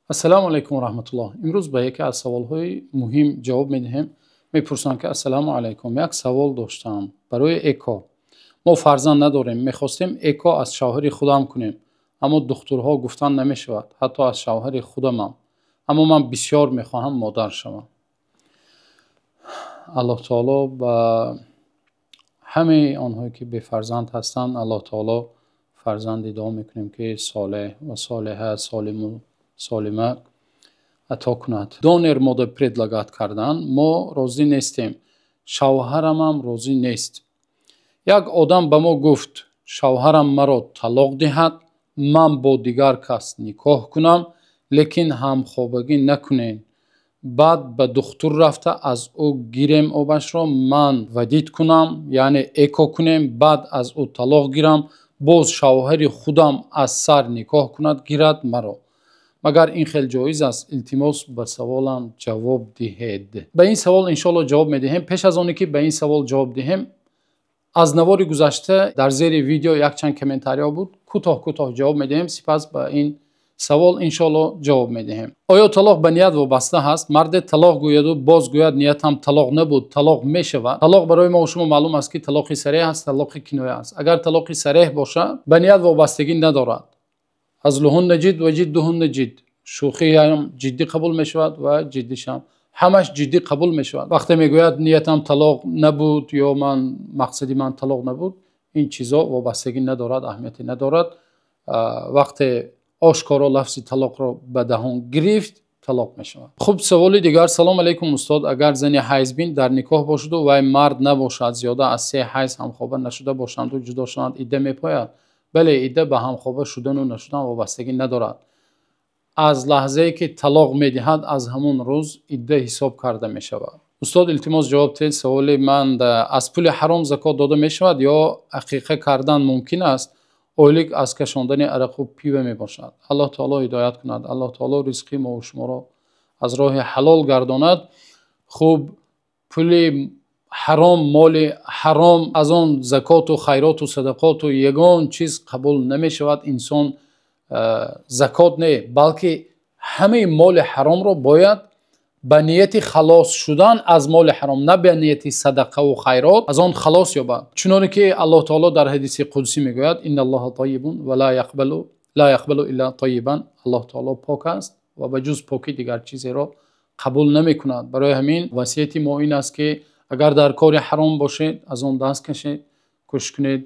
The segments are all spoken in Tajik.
Ассалому алайкум ва раҳматуллоҳ. Имрӯз ба яке аз саволҳои муҳим ҷавоб медиҳем. Мепурсанд, ки ассалому алайкум, як савол доштам барои ЭКО. Мо фарзанд надорем, мехостем ЭКО аз шавҳари худам кунем, аммо духтурҳо гуфтан намешавад, ҳатто аз шавҳари худамам. Аммо ман бисёр мехоҳам модар шавам. Аллоҳ таоло ба ҳамаи онҳое, ки бефарзанд ҳастанд, Аллоҳ таоло фарзанди дуо мекунем, ки солеҳ ва солиҳа, солиму солима ато кунад. Донор мода предлагать кардан, мо розӣ нестем, шавҳарамам розӣ нест. Як одам ба мо гуфт, шавҳарам маро талоқ диҳад, ман бо дигар кас никоҳ кунам, лекин ҳамхобагӣ накунем. Баъд ба духтур рафта аз ӯ гирем обашро, ман вадид кунам, яъне ЭКО кунем, баъд аз ӯ талоқ гирам, боз шавҳари худам аз сар никоҳ кунад, гирад маро. Магар ин хел ҷоиз аст? Илтимос, ба саволам ҷавоб диҳед. Ба ин савол иншоалло ҷавоб медиҳем. Пеш аз оне ки ба ин савол ҷавоб диҳем, аз навори гузашта дар зери видео якчанд комментариҳо буд, кӯтоҳ кӯтоҳ ҷавоб медиҳем, сипас ба ин савол иншоалло ҷавоб медиҳем. Оё талоқ ба ният вобаста ҳаст? Марде талоқ гӯяду боз гӯяд ниятам талоқ набуд, талоқ мешавад? Талоқ барои мо шумо маълум аст, ки талоқи сареҳ аст, талоқи киноя аст. Агар талоқи сареҳ бошад, ба ният вобастагӣ надорад. Ҳазлуҳунна ҷид ва ҷиддуҳунна ҷид. Шӯхиам ҷиддӣ қабул мешавад ва ҷиддишам ҳамаш ҷиддӣ қабул мешавад. Вақте мегӯяд ниятам талоқ набуд ё ман мақсади ман талоқ набуд, ин чизо вобастагӣ надорад, аҳамияте надорад. Вақте ошкоро лафзи талоқро ба даҳон гирифт, талоқ мешавад. Хуб, саволи дигар. Салом алайкум, устод. Агар зани ҳайзбин дар никоҳ бошаду вай мард набошад, зиёда аз 3 ҳайз ҳамхоба нашуда бошанду ҷудо шаванд, идда мепояд? Бале, идда ба ҳамхоба шудану нашудан вобастагӣ надорад. Аз лаҳзае ки талоқ медиҳад, аз ҳамон рӯз идда ҳисоб карда мешавад. Устод, илтимос, ҷавоб диҳед саволи ман. Аз пули ҳаром закот дода мешавад ё ақиқа кардан мумкин аст? Ойлик аз кашондани арақу пива мебошад. Аллоҳ таоло ҳидоят кунад, Аллоҳ таоло ризқи мову шуморо аз роҳи ҳалол гардонад. Хуб, пули ҳаром, моли ҳаром, аз он закоту хайроту садақоту ягон чиз қабул намешавад. Инсон закот не, балки ҳамаи моли ҳаромро бояд ба нияти халос шудан аз моли ҳаром, на ба нияти садақаву хайрот, аз он халос ёбад. Чуноне ки Аллоҳ таоло дар ҳадиси қудсӣ мегӯяд: инналлоҳа таййибун ва ла яқбалу илла таййибан. Аллоҳ таоло пок аст ва ба ҷуз покӣ дигар чизеро қабул намекунад. Барои ҳамин васияти мо ин аст, ки агар дар кори ҳаром бошед, аз он даст кашед, кӯшиш кунед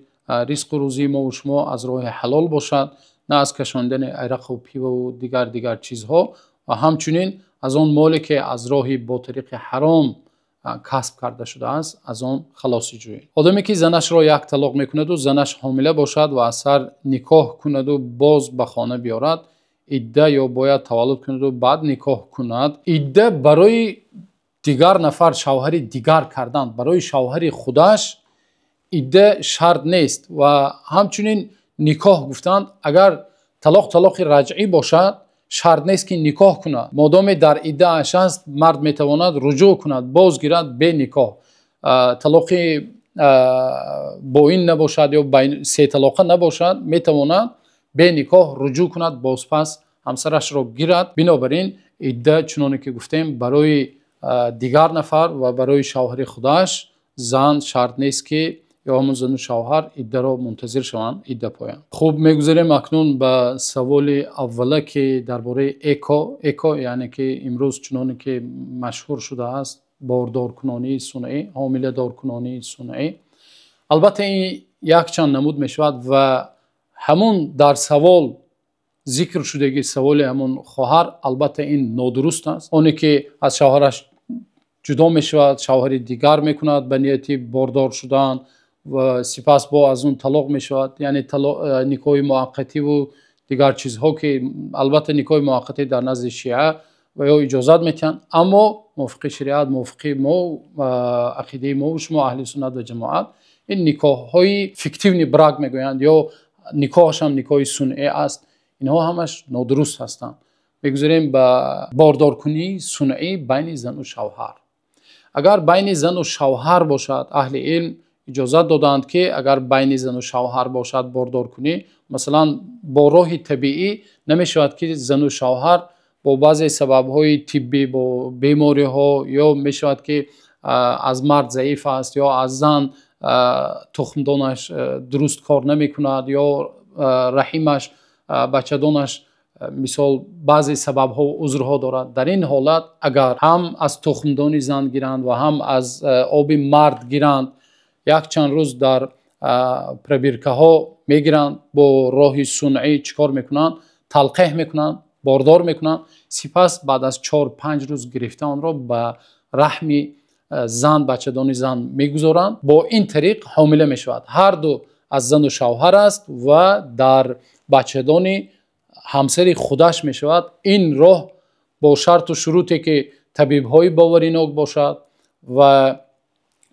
ризқу рӯзии мову шумо аз роҳи ҳалол бошад, на аз кашондани арақу пиваву дигар чизҳо, ва ҳамчунин аз он моле ки аз роҳи бо тариқи ҳаром касб карда шудааст, аз он халосӣ ҷӯед. Одаме ки занашро як талоқ мекунаду занаш ҳомила бошад ва аз сар никоҳ кунаду боз ба хона биёрад, идда ё бояд таваллуд кунаду баъд никоҳ кунад? Идда барои дигар нафар, шавҳари дигар кардан, барои шавҳари худаш идда шарт нест. Ва ҳамчунин никоҳ гуфтанд, агар талоқ талоқи раҷъӣ бошад, шарт нест ки никоҳ кунад. Модоме дар иддааш аст, мард метавонад руҷӯъ кунад, боз гирад бе никоҳ. Талоқи боин набошад ё се талоқа набошад, метавонад бе никоҳ руҷӯъ кунад, бозпас ҳамсарашро гирад. Бинобар ин идда, чуноне ки гуфтем, барои дигар нафар ва барои шавҳари худаш зан шарт нест, ки ё ҳамон зану шавҳар иддаро мунтазир шаванд, идда поянд. Хуб, мегузарем акнун ба саволи аввала, ки дар бораи ЭКО. ЭКО яъне ки имрӯз чуноне ки машҳур шудааст, бордоркунонии сунъӣ, ҳомиладоркунонии сунъӣ. Албатта ин якчанд намуд мешавад ва ҳамон дар савол зикр шудаги саволи ҳамон хоҳар, албатта ин нодуруст аст. Оне ки аз шавҳараш ҷудо мешавад, шавҳари дигар мекунад ба нияти бордор шудан ва сипас бо аз он талоқ мешавад, яъне никоҳи муваққативу дигар чизҳо, ки албатта никоҳи муваққатӣ дар назди шиа ва ё иҷозат медиҳанд, аммо мувофиқи шариат, мувофиқи мо, ақидаи мо шумо аҳли суннат ва ҷамоат, ин никоҳҳои фиктивный брак мегӯянд ё никоҳашам никоҳи сунъӣ аст, инҳо ҳамаш нодуруст ҳастанд. Мегузарем ба бордоркунии сунъӣ байни зану шавҳар. Агар байни зану шавҳар бошад, аҳли илм иҷозат додаанд, ки агар байни зану шавҳар бошад бордоркунӣ, масалан бо роҳи табиӣ намешавад, ки зану шавҳар бо баъзе сабабҳои тиббӣ, бо бемориҳо, ё мешавад ки аз мард заиф аст, ё аз зан тухмдонаш дуруст кор намекунад, ё раҳимаш, бачадонаш, мисол баъзе сабабҳо ва узрҳо дорад. Дар ин ҳолат агар ҳам аз тухмдони зан гиранд ва ҳам аз оби мард гиранд, як чанд рӯз дар пробиркаҳо мегиранд, бо роҳи сунъӣ чӣ кор мекунанд? Талқеҳ мекунанд, бордор мекунанд. Сипас баъд аз 4-5 рӯз гирифта онро ба раҳми зан, бачадони зан мегузоранд. Бо ин тариқ ҳомила мешавад. Ҳар ду аз зану шавҳар аст ва дар бачадони ҳамсари худаш мешавад. Ин роҳ бо шарту шуруте ки табибҳои боваринок бошад ва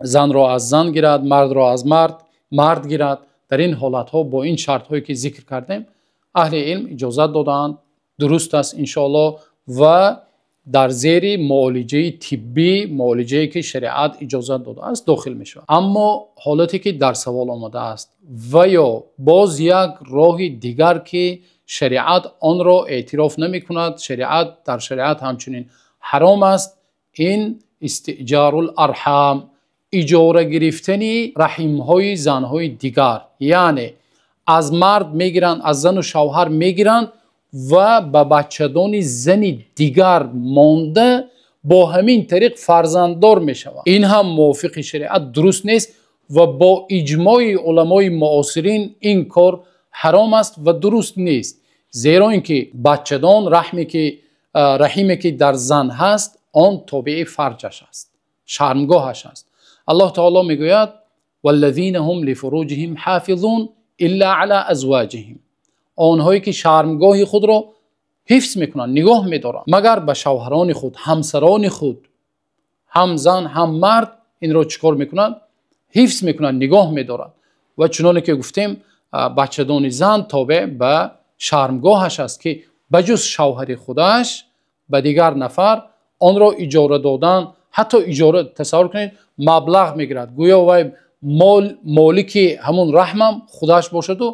занро аз зан гирад, мардро аз мард гирад. Дар ин ҳолатҳо бо ин шартҳое ки зикр кардем, аҳли илм иҷозат додаанд, дуруст аст иншоаллоҳ, ва дар зери муолиҷаи тиббӣ, муолиҷае ки шариат иҷозат додааст, дохил мешавад. Аммо ҳолате ки дар савол омадааст ва ё боз як роҳи дигар ки шариат онро эътироф намекунад, дар шариат ҳамчунин ҳаром аст, ин истиҷарул арҳам, иҷора гирифтани раҳимҳои занҳои дигар. Яъне аз мард мегиранд, аз зану шавҳар мегиранд ва ба бачадони зани дигар монда бо ҳамин тариқ фарзанддор мешаванд. Ин ҳам мувофиқи шариат дуруст нест ва бо иҷмои уламои муосирин ин кор ҳаром аст ва дуруст нест. Зеро инки бачадон раҳиме ки дар зан ҳаст, он тобеи фарҷаш аст, шармгоҳаш аст. Аллоҳ таоло мегӯяд: валлазина ҳум лифуруҷиҳим ҳофизун илла ала азвоҷиҳим. Онҳое ки шармгоҳи худро ҳифз мекунанд, нигоҳ медоранд, магар ба шавҳарони худ, ҳамсарони худ, ҳам зан ҳам мард инро чӣ кор мекунанд? Ҳифз мекунанд, нигоҳ медоранд. Ва чуноне ки гуфтем, бачадони зан тобеъ ба шармгоҳаш аст ки ба ҷуз шавҳари худаш ба дигар нафар онро иҷора додан, ҳатто иҷора, тасаввур кунед, маблағ мегирад, гӯё вай молики ҳамун раҳмам худаш бошаду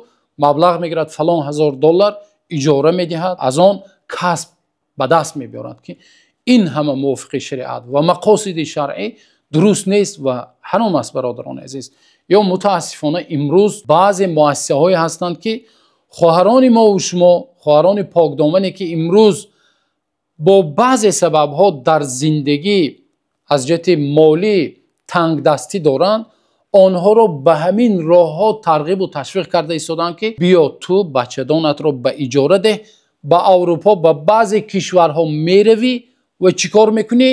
маблағ мегирад, фалон ҳазор доллар иҷора медиҳад, аз он касб ба даст мебиёрад, ки ин ҳама мувофиқи шариат ва мақосиди шаръӣ дуруст нест ва ҳаром аст, бародарони азиз. Ё мутаассифона имрӯз баъзе муассисаҳое ҳастанд ки хоҳарони мо ва шумо, хоҳарони покдомане ки имрӯз бо баъзе сабабҳо дар зиндагӣ аз ҷиҳати молӣ тангдастӣ доранд, онҳоро ба ҳамин роҳҳо тарғибу ташвиқ карда истодаанд ки биё ту бачадонатро ба иҷора деҳ, ба Аврупо, ба баъзе кишварҳо меравӣ ва чӣ кор мекунӣ?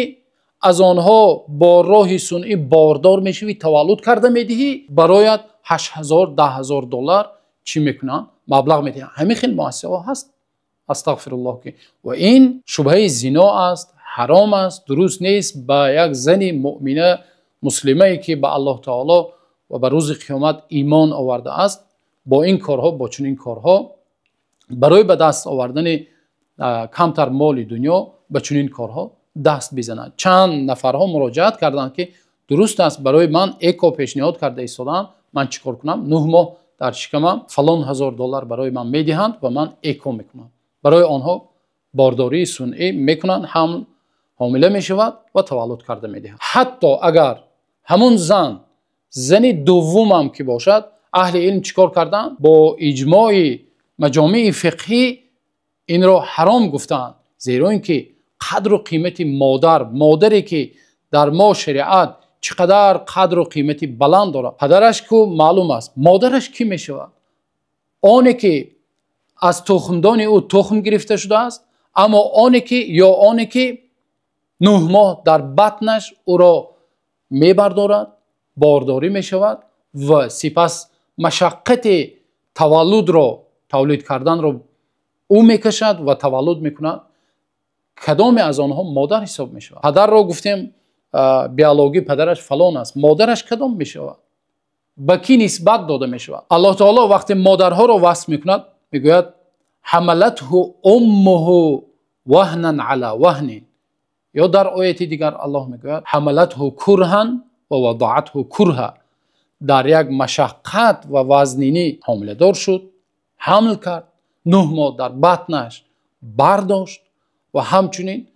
Аз онҳо бо роҳи сунъӣ бордор мешавӣ, таваллуд карда медиҳӣ, бароят 8000, 10000 доллар чӣ мекунанд? Маблағ медиҳанд. Ҳамин хел муассисаҳо ҳаст. Астағфируллоҳ ки. Ва ин шубҳаи зино аст, ҳаром аст, дуруст нест ба як зани муъмина муслимае ки ба Аллоҳ таоло ва ба рӯзи қиёмат имон овардааст, бо ин корҳо, бо чунин корҳо барои ба даст овардани камтар моли дунё ба чунин корҳо даст бизанад. Чанд нафарҳо муроҷиат карданд ки дуруст аст, барои ман эко пешниҳод карда истодаанд, ман чӣ кор кунам? 9 моҳ дар шикамам фалон ҳазор доллар барои ман медиҳанд ва ман эко мекунам. Барои онҳо бордории сунъӣ мекунанд, ҳам ҳомила мешавад ва таваллуд карда медиҳанд. Ҳатто агар ҳамун зан зани дуввумам ки бошад, аҳли илм чӣ кор карданд? Бо иҷмои маҷомеи фиқҳӣ инро ҳаром гуфтаанд, зеро инки қадру қимати модар, модаре ки дар мо шариат чӣ қадар қадру қимати баланд дорад, падараш ку маълум аст, модараш кӣ мешавад? Оне ки аз тухмдони ӯ тухм гирифта шудааст, аммо оне ки ё оне ки 9 моҳ дар батнаш ӯро мебардорад, бордорӣ мешавад ва сипас машаққати таваллудро, тавлид карданро ӯ мекашад ва таваллуд мекунад, кадоме аз онҳо модар ҳисоб мешавад? Падарро гуфтем, биологӣ падараш фалон аст, модараш кадом мешавад? Ба кӣ нисбат дода мешавад? Аллоҳ таоло вақте модарҳоро васф мекунад мегӯяд: ҳамалатҳу уммуҳу ваҳнан ала ваҳнин. Ё дар ояти дигар Аллоҳ мегӯяд: ҳамалатҳу курҳан ва вадаатҳу курҳа. Дар як машаққат ва вазнинӣ ҳомиладор шуд, ҳамл кард, 9 моҳ дар батнаш бардошт ва ҳамчунин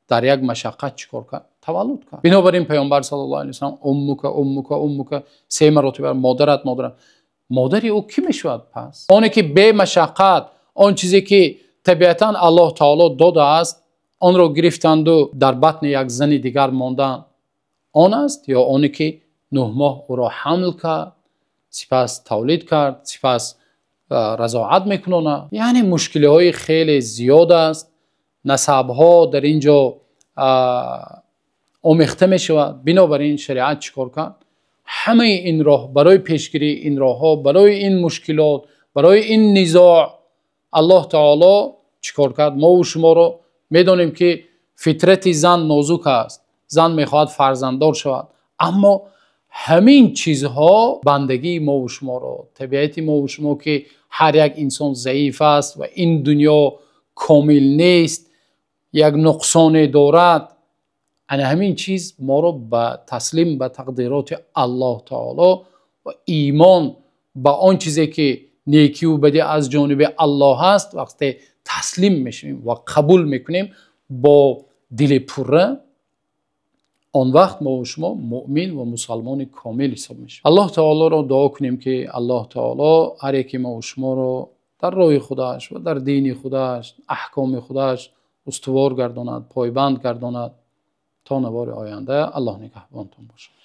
дар як машаққат чӣ кор кард? Таваллуд кард. Бинобар ин Паёмбар саллаллоҳу алайҳи васаллам уммука, уммука, уммука се маротиба модарат, модарат. Модари ӯ кӣ мешавад пас? Оне ки бемашаққат, он чизе ки табиатан Аллоҳ таоло додааст, онро гирифтанду дар батни як зани дигар мондан, он аст ё оне ки 9 моҳ ӯро ҳамл кард, сипас тавлид кард, сипас разоат мекунонад? Яъне мушкилиҳои хеле зиёд аст, насабҳо дар ин ҷо омехта мешавад. Бинобар ин шариат чӣ кор кард? Ҳамаи ин роҳ барои пешгирии ин роҳҳо, барои ин мушкилот, барои ин низоъ Аллоҳ таоло чӣ кор кард? Мо ва шуморо медонем ки фитрати зан нозук аст, зан мехоҳад фарзанддор шавад, аммо ҳамин чизҳо бандагии мо ва шуморо, табиати мо ва шумо ки ҳар як инсон заиф аст ва ин дунё комил нест, як нуқсоне дорад, ана ҳамин чиз моро ба таслим ба тақдироти Аллоҳ таоло ва имон ба он чизе ки некиву бадӣ аз ҷониби Аллоҳ аст, вақте таслим мешавем ва қабул мекунем бо дили пурра, он вақт мо ва шумо муъмин ва мусалмони комил ҳисоб мешавем. Аллоҳ таолоро дуо кунем ки Аллоҳ таоло ҳар яки мо ва шуморо дар роҳи худаш ва дар дини худаш, аҳкоми худаш устувор гардонад, пойбанд гардонад. То навори оянда Аллоҳ нигаҳбонтон бошад.